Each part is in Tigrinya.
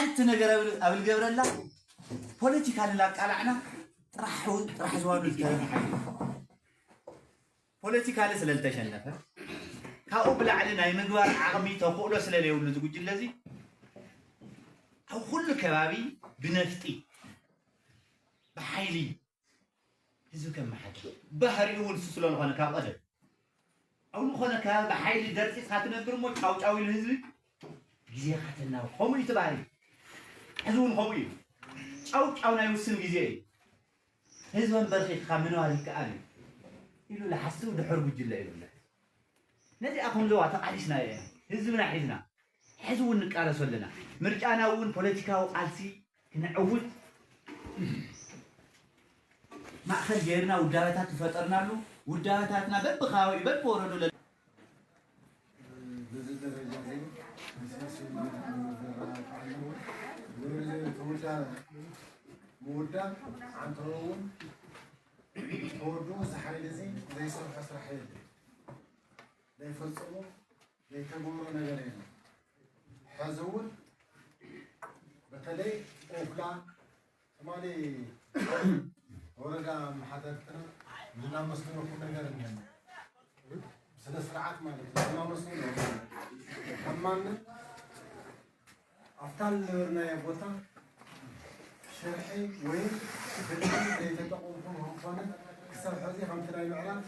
እቲ ነገር ኣብ ልገብረላ ፖለቲካ ንላቃላዕና ጥራሕ ጥራሕ ዝዋዱ ዝተረፈ ሓይሊ ፖለቲካሊ ስለ ዝተሸነፈ ካብኡ ብላዕሊ ናይ ምግባር ዓቕሚ ተኽእሎ ስለ ዘይብሉ ዝጉጅለ እዚ ኣብ ኩሉ ከባቢ ብነፍጢ ብሓይሊ ህዝቢ ከመሓድር ባህሪኡ እውን እሱ ስለ ዝኾነ ካብ ቀደም ኣብ ዝኾነ ከባቢ ብሓይሊ ደርፂፅካ ትነብር እሞ ጫውጫው ኢሉ ህዝቢ ግዜኻ ተናው ከምኡ እዩ እቲ ባህሪ። ሕዚ እውን ከምኡ እዩ። ጫውጫው ናይ ውስን ግዜ እዩ። ህዝቢ ኣንበርኪኽካ ምንባር ይከኣል እዩ ኢሉ ዝሓስብ ድሑር ጉጅለ እዩ። ነዚኣ ከም ዞባ ተቓሊስናዮ ኢና። ህዝብና ሒዝና ሕዚ እውን ንቃለሶ ኣለና። ምርጫና እውን ፖለቲካዊ ቃልሲ ክነዕውት ማእኸል ገይርና ውዳበታት ዝፈጠርናሉ ውዳበታትና በብከባቢኡ በብወረዶ ለለ በዚ ደረጃ እዚ ምስምስ ማለት ዝረኣዩ ከለዉ ዝብል እቲ ውዳበ ምውዳብ ዓንተሮ እውን ተወዱ እዚ ሓይሊ እዚ ዘይሰርሖ ስራሕ የለን። ዘይፈፀሞ ዘይተገብሮ ነገር የለን። ሕዚ እውን በተለይ ኦፍላ ትማሊ ወረዳ ኣመሓደርትና ዝናመስግነኩም ነገር እኒሀና ስነ ስርዓት ማለት እዩ። ዝናመስግነ ከማንን ኣብታ ዝነበርናዮ ቦታ ሽርሒ ወይ ብልሒ ዘይተጠቐምኩም ዝኾነ ክሳብ ሕዚ ከምቲ ናይ ምዕራብ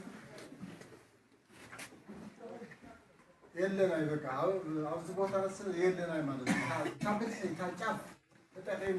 የለናይ በቃ ኣብዚ ቦታ ረስ የለናይ ማለት እዩ። ካብ ብልሒ ካብ ጫፍ ተጠቂሙ